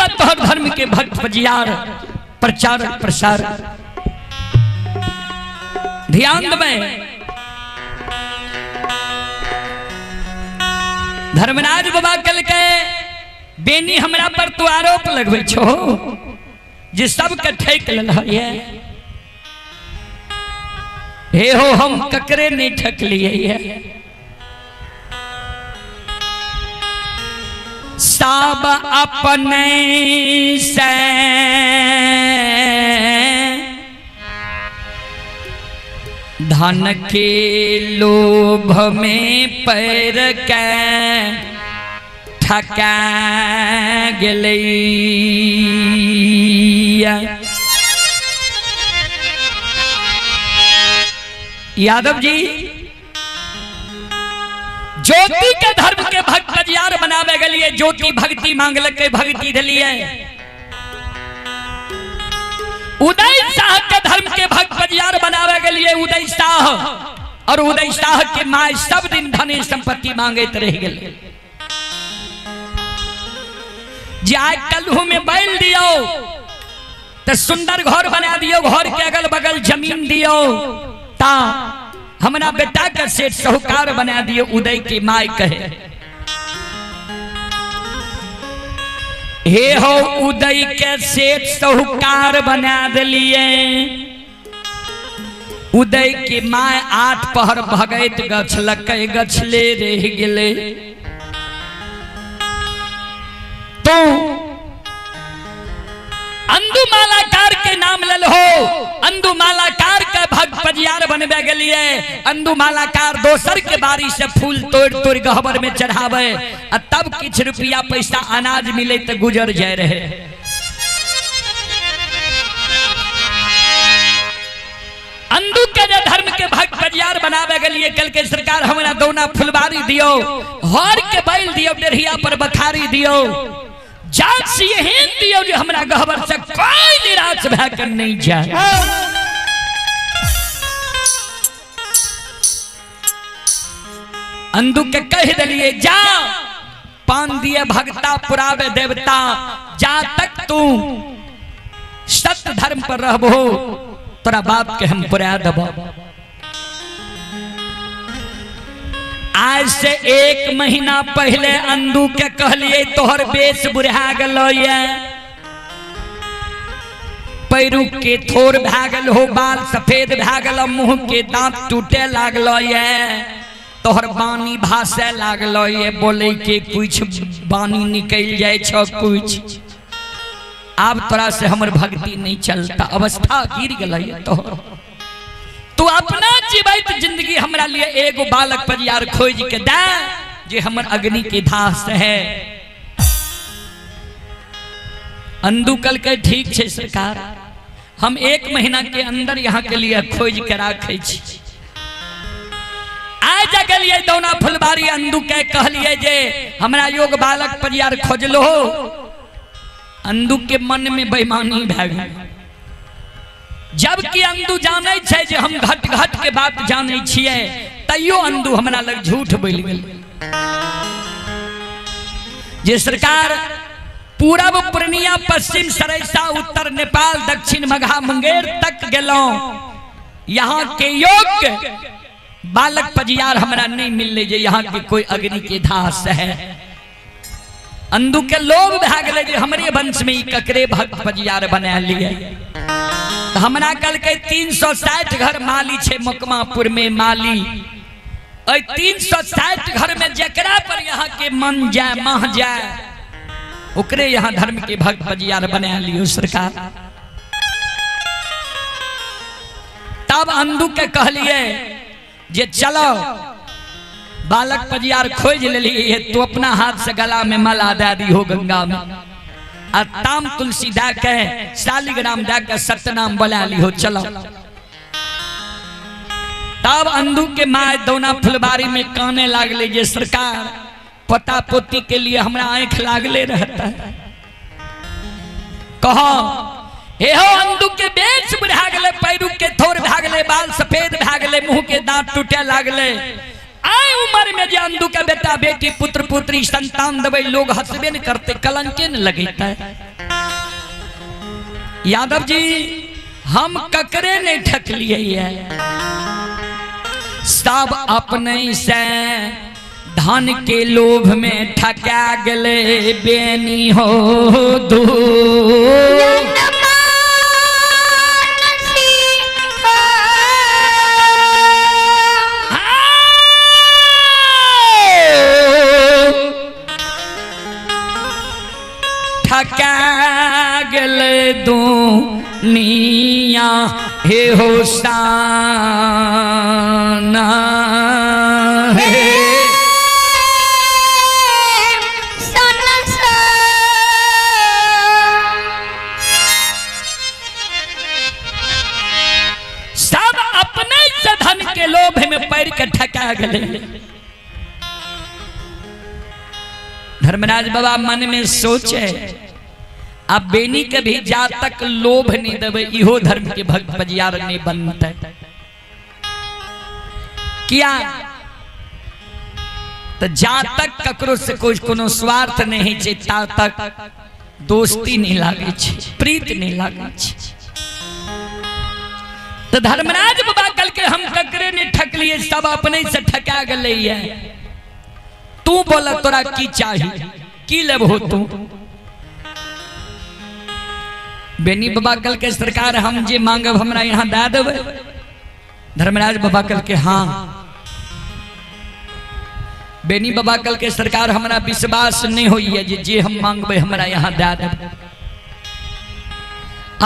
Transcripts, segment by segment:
बाद तोहर धर्म के भक्त पजियार प्रचार प्रसार। ध्यान देबै, धर्मराज बाबा कहलकै बेनी हमरा पर तू आरोप लगबै छो जे सबके ठकि लेलह ये। हे हो, हम ककरे नहीं ठकलिए ये। सब अपने से धन के लोभ में पैर के ठका गेलै। यादव जी ज्योति के धर्म के भक्त बजियार बनावे गेलिए, ज्योति भक्ति मांगलकै भक्ति देलिए। उदय शाह के धर्म के भक्त बजियार बनावे गेलिए उदय शाह, और उदय शाह के माय सब दिन धन संपत्ति मांगैत रह गेलै। जे आइ कल्हू में बैल दियो तो सुंदर घर बना दियो, घर के अगल बगल जमीन दियो, ता हमरा बेटा के सेठ साहूकार बना दियो। उदय की माय कहे हे हो उदय के सेठ साहूकार बना दिलिए। उदय की my 8 पहर भगैत गछलकै गछले रह गेलै। तू अंदू मालाकार के नाम लेल हो, अंदू मालाकार के भक्त पजियार बनबे गेलिए। अंदू मालाकार दोसर के बारी से फूल तोड़ तोड़ गहबर में चढ़ावे आ तब किछ रुपया पैसा अनाज मिले तो गुजर जाए रहे। अंदू के जे धर्म के भक्त पजियार बनावे गेलिए, कल के सरकार हमरा दौना फुलबारी दियो, हर के बैल दियो, डेढ़िया पर बखारी दियो, जात से एहन दियो जे हमरा गहबर से कोई निराश भए के नहीं जाए। अंदू के कह दिलिए जा पान दिए भगता पुरावे देवता, जा तक तू सत्य धर्म पर रहबो तोरा बाप के हम पुरा देबो। आज से 1 महीना पहले अंदू के कहलिए तोहर बेस बुढ़ा गेलो ये, पैरू के थोर भए गेल हो, बाल सफेद भए गेल, मुंह के दांत टूटे लागलो ये, तोहर बानी भासे लागलो ये, बोले के कुछ बानी निकल जाए छो कुछ, आब तोरा से हमर भक्ति नहीं चलता, अवस्था गिर गेल ये तोहर। तू अपना जीवित जिंदगी हमरा लिए एगो बालक परियार खोज के दे जे हमर अग्नि के धास है। अंदू कल के ठीक छे सरकार, हम 1 महीना के अंदर यहाँ के लिए खोज के राखे छी। आज गेलिए दौना फुलबारी अंदू के कहलिए जे हमरा योग बालक परियार खोजलो। अंदू के मन में बेईमानी भए गेल, जबकि अंदू जानै छै जे हम घट घट के बात जानै छियै, तैयो अंदू हमरा लग झूठ बोलि गेल जे सरकार पूरब पूर्णिया पश्चिम सरैसा उत्तर नेपाल दक्षिण मगहा मुंगेर तक गेलौं, यहाँ के योग्य बालक पजियार हमरा नहीं मिलले जे यहाँ के कोई अग्नि के धास है। अंदू के लोभ भए गेलै जे हमरे वंश में ई ककरे भक्त पजियार बना लिए। हमरा कहलकै 360 घर माली छै मकमापुर में माली, एहि 360 घर में जकरा पर यहाँ के मन जाए मह जाए ओकरे यहाँ धर्म के भक्त पजियार बना लियो सरकार। तब अंदू के कहलिए जे चलो बालक पजियार खोज लेलिए, तू अपना हाथ से गला में माला दे दी हो गंगा में, आ ताम तुलसी दे के शालिग्राम दे के सतनाम बोला ली हो चलो। तब अंदू के my दौना फुलबारी में काने लागले जे सरकार पोता पोती के लिए हमरा आंख लागले रहता है। कहो हे हो अंदू के बेच बुढ़ा गेले, पैरू के थोर भए गेले, बाल सफेद भए गेले, मुंह के दांत टूटे लागले। आइ उम्र में जे अंदू के बेटा बेटी पुत्र पुत्री संतान देबै लोग हंसबे न करते, कलंके न लगेतै। यादव जी हम ककरे नहीं ठकलिए है, सब अपने से धन के लोभ में ठका गले बेनी हो दू। ठका गले दुनिया हे हो साना हे। सब अपने से धन के लोभ में पड़ के ठका गले। धर्मराज बाबा मन में सोचे अब बेनी के भी जा तक लोभ नहीं देवे इहो धर्म के भक्त पजियार नहीं बनते। किया तो जा तक ककरो से कोई कोनो स्वार्थ नहीं छे ता तक दोस्ती नहीं लागे छे, प्रीत नहीं लागे छे। तो धर्मराज बाबा कल के हम ककरे नहीं ठकलिए, सब अपने से ठका गले है। तू बोला तोरा की चाही, की लेबहो तू? बेनी बाबा कल के सरकार हम जे मांगब हमरा यहाँ दे देबै। धर्मराज बाबा कल के हाँ। बेनी बाबा कल के सरकार हमरा विश्वास नहीं होइए जे जे हम मांगबै हमरा यहाँ दे देबै।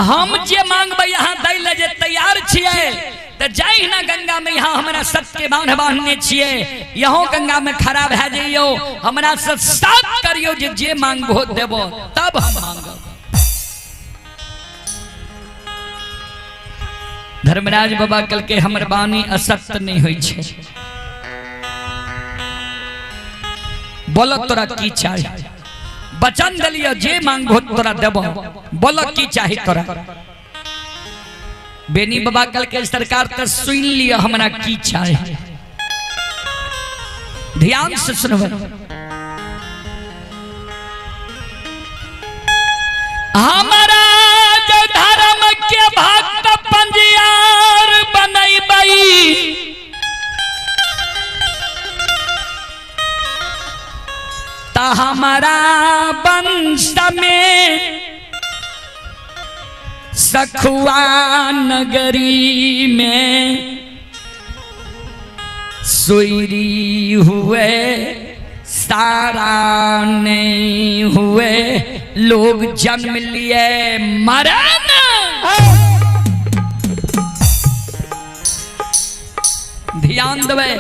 हम जे मांगबै यहाँ दै ले जे तैयार छियै तो जाहि ना गंगा में यहाँ हमरा सत्य के बांध बांधने छियै, यहाँ गंगा में खड़ा भए जइयो, हमरा से साथ करियो जे जे मांगबो देबो तब हम मांगब। धर्मराज बाबा कल के हमर वाणी असत्य नहीं होइ छै। बोल तोरा की चाही, वचन दिलियो जे मांगबो तोरा देबो, बोल की चाही तोरा। बेनी बाबा कल के सरकार तो सुन लियो हमरा की चाही, ध्यान से सुनब। हमारा जो धर्म के भक्त पंजियार बनैबै त हमारा वंश में सखुआ नगरी में सुईरी हुए सारा नहीं हुए लोग जन्म लिए मरण। ध्यान देवे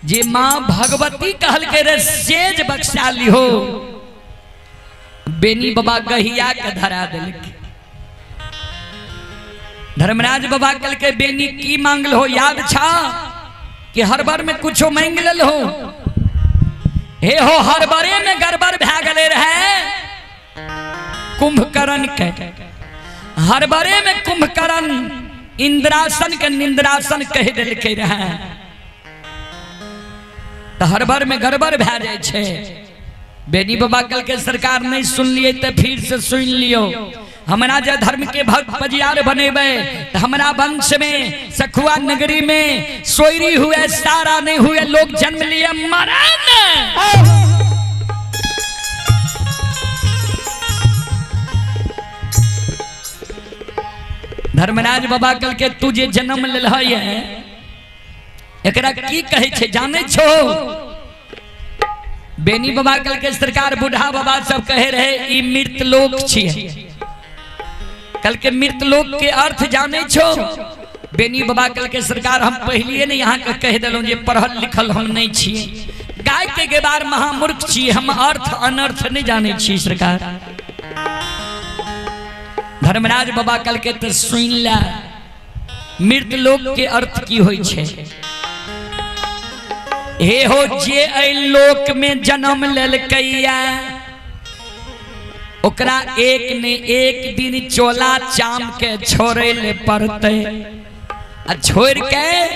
जे माँ भगवती कहल के रे सेज बख्शा लिहो, बेनी बाबा गहिया के धरा दिलक। धर्मराज बाबा कल के बेनी की मांगल हो याद छा कि हर बार में कुछो मांग लेल हो? हे हो हर बारे में गड़बड़ भए गेले रहे कुंभकर्ण के। हर बारे में कुंभकर्ण इंद्रासन के निंद्रासन कह दिलके रहे, तो हर बार में गड़बड़ भए जाइ छै। बेनी बाबा कल के सरकार नहीं सुन लिए तो फिर से सुन लियो, हमरा जे धर्म के भक्त पजियार बनेबे तो हमरा वंश में सखुआ नगरी में सोयरी हुए सारा नहीं हुए लोग जन्म लिए मरण। धर्मराज बाबा कल के तू जे जन्म लेल है एकरा की कहे छे जाने छो? बेनी बाबा कल के सरकार बूढ़ा बाबा सब कहे रहे ई मृत लोक छिए। कल के मृत लोक के अर्थ जाने छो? बेनी बाबा कल के सरकार हम पहलिए ने यहाँ के कह दिलहुँ जे पढ़ल लिखल हम नहीं छिए, गाय के गेबार महामूर्ख छिए, हम अर्थ अनर्थ नहीं जाने छी सरकार। धर्मराज बाबा कल के तो सुन ला मृत लोक के अर्थ की होई छे। हे हो जे एहि लोक में जन्म लेलकैया ओकरा एक ने एक दिन चोला चाम के छोड़े ले पड़ते आ छोड़ के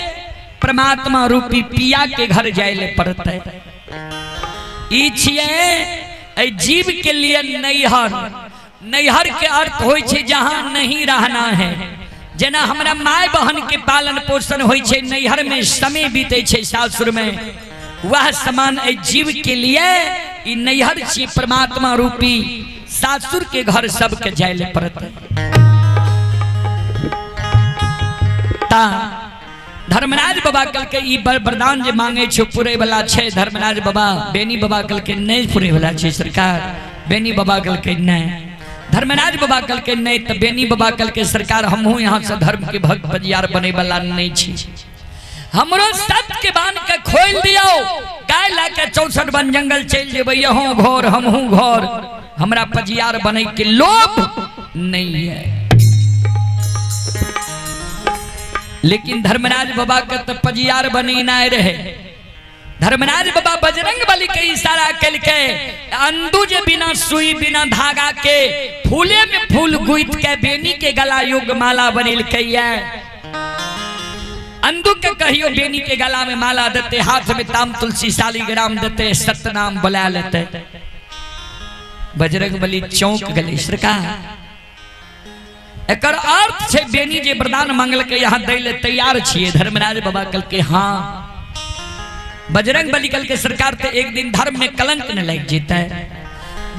परमात्मा रूपी पिया के घर जाए ले पड़ते। ई छिए एहि जीव के लिए नैहर, नैहर के अर्थ होइ छै जहाँ नहीं रहना है। जेना हमरा माय बहन के पालन पोषण होइ छै नैहर में, समय बीते छै सासुर में, वह समान एहि जीव के लिए ई नैहर छी परमात्मा रूपी सासुर के घर सबके जाय ले पड़तै। ता धर्मराज बाबा कहलकै ई वरदान जे मांगे छौ पुरै वाला छै। धर्मराज बाबा बेनी बाबा कहलकै नहीं पुरै वाला छै सरकार। बेनी बाबा कहलकै नहीं। धर्मराज बाबा कहलकै नहीं। तो बेनी बाबा कहलकै सरकार हमहूँ यहाँ से धर्म के भक्त बजियार बने वाला नहीं छी, हमरो सत्य के बांध के खोल दियो, गाय ला के 64 वन जंगल चल जेबै, यहों घर हमहूँ घर, हमरा पजियार बने के लोभ नहीं है। लेकिन धर्मराज बाबा के तो पजियार बनेनाइ रहे। धर्मराज बाबा बजरंग बली के इशारा कलकै, अंदू जे बिना सुई बिना धागा के फूले में फूल गुथ के बेनी के गला योग माला बनेलकै। अंदू के कहियो बेनी के गला में माला देते, हाथ में ताम तुलसी शालिग्राम देते, सतनाम बुला लेते। बजरंग बली चौंक गेलै, सरकार एकर अर्थ छै बेनी जे वरदान मांगलकै यहाँ दै ले तैयार छियै। धर्मराज बाबा कहलकै हाँ। बजरंग बली कहलकै सरकार तो एक दिन धर्म में कलंक न लग जेतै,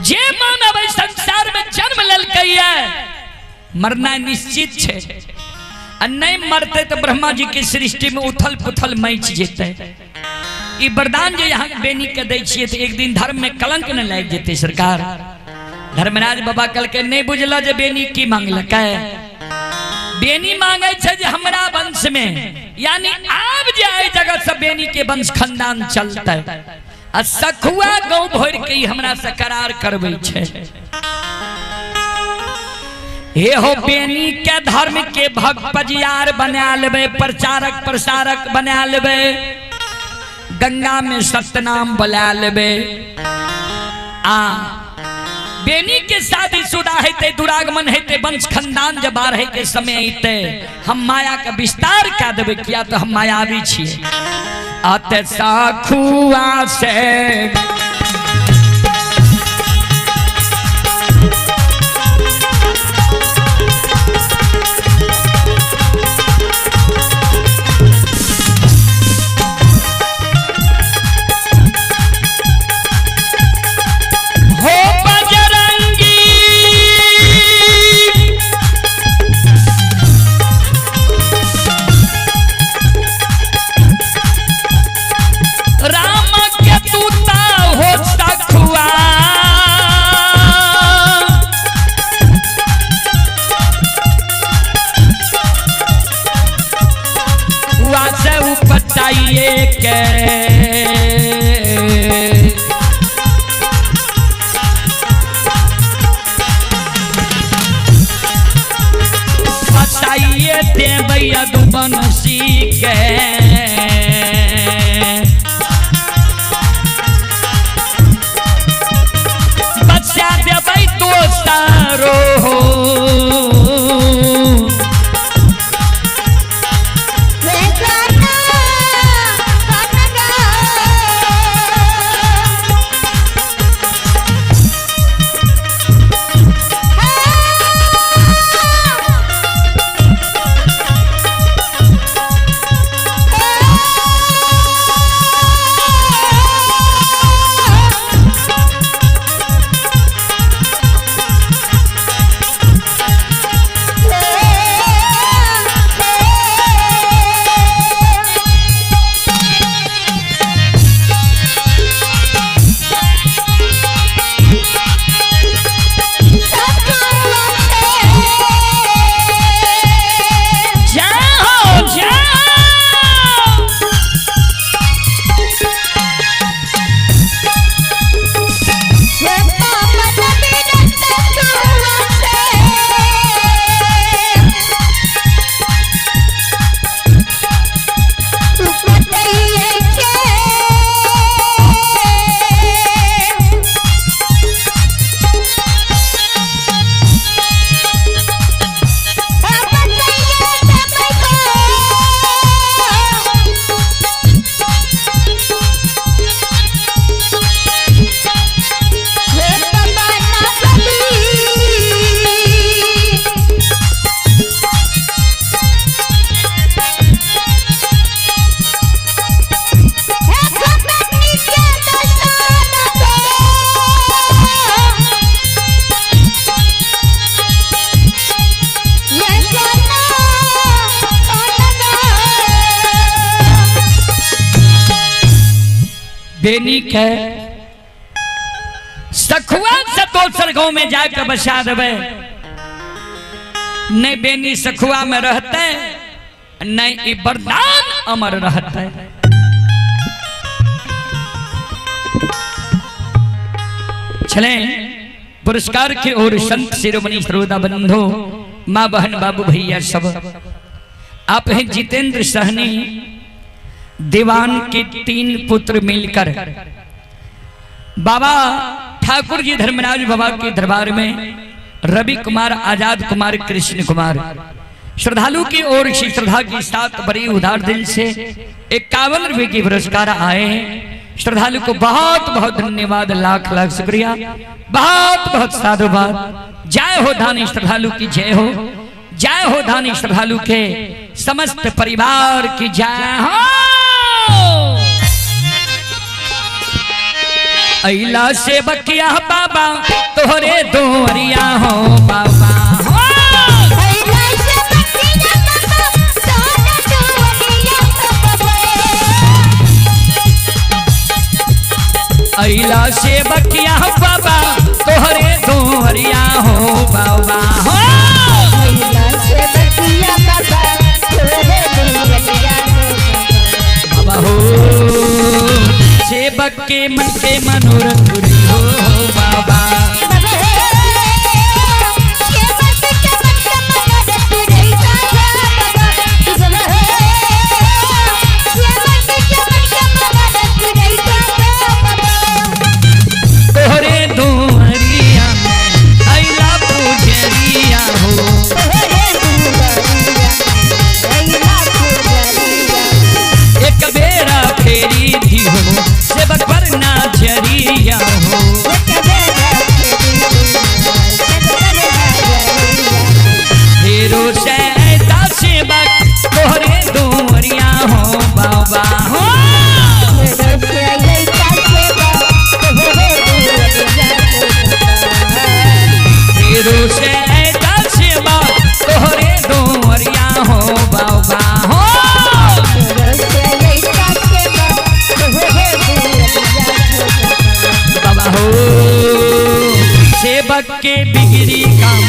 जे मानव एहि संसार में जन्म लेलकै मरना निश्चित छै, आ नहीं मरते तो ब्रह्मा जी के सृष्टि में उथल पुथल मच जेतै। ई वरदान जे यहाँ बेनी के दै छियै तो एक दिन धर्म में कलंक न लागि जेतै सरकार। धर्मराज बाबा कहलकै नहीं बुझल जे बेनी की मांगलकै। बेनी मांगे छै जे हमरा वंश में, यानी आब जे एहि जगह से बेनी के वंश खानदान चलतै, आ सखुआ गौ भरि के ई हमरा से करार करबै छै। हे हो बेनी के धर्म के भक्त पजियार बना लेबै, प्रचारक प्रसारक बना लेबै, गंगा में सतनाम बोला लेबै। आ बेनी के शादी शुदा हेतै, दुरागमन हेतै, वंश खानदान जब बाढ़े के समय अयतै, हम माया के विस्तार कए देबै, किया तो हम मायावी छियै। अत सखुआ से हो बजरंगी राम के दूता हो सखुआ, से उपटाइए के बताइए देबै यदुवंशी के। बच्चा देबै दोसरो बेनी के सखुआ से दोसर गांव में जाके बसा देवे। नहीं बेनी सखुआ में रहते, नहीं ई वरदान अमर रहते। चले पुरस्कार के ओर संत शिरोमणि श्रोता बंधु माँ बहन बाबू भैया सब, आप हैं जितेंद्र सहनी दीवान के 3 पुत्र मिलकर बाबा ठाकुर जी धर्मराज बाबा के दरबार में रवि कुमार, आजाद कुमार, कृष्ण कुमार श्रद्धालु की ओर से श्रद्धा के साथ बड़ी उदार दिल से 51 रुपए की पुरस्कार आए हैं। श्रद्धालु को बहुत बहुत धन्यवाद, लाख लाख शुक्रिया, बहुत बहुत साधुवाद। जय हो धानी श्रद्धालु की जय हो, जय हो धानी श्रद्धालु के समस्त परिवार की जय हो। अइला से बकिया बाबा तोहरे दोरिया हो बाबा हो। अइला से बकिया बाबा तोहरे दोरिया हो बाबा हो। बाबा हो सेवक के मन के मनोरथ पूरी हो बाबा। तोहरे दुआरिया अइला पुजरिया हो, एक बेरा फेरी दी हो सेवक पर ना जरिया हो। फेरो सैदा सेवक तोहरे दुआरिया हो बाबा हो। फेरो सैदा सेवक तोहरे दुआरिया हो बाबा हो। बाबा हो सेवक के बिगड़ी काम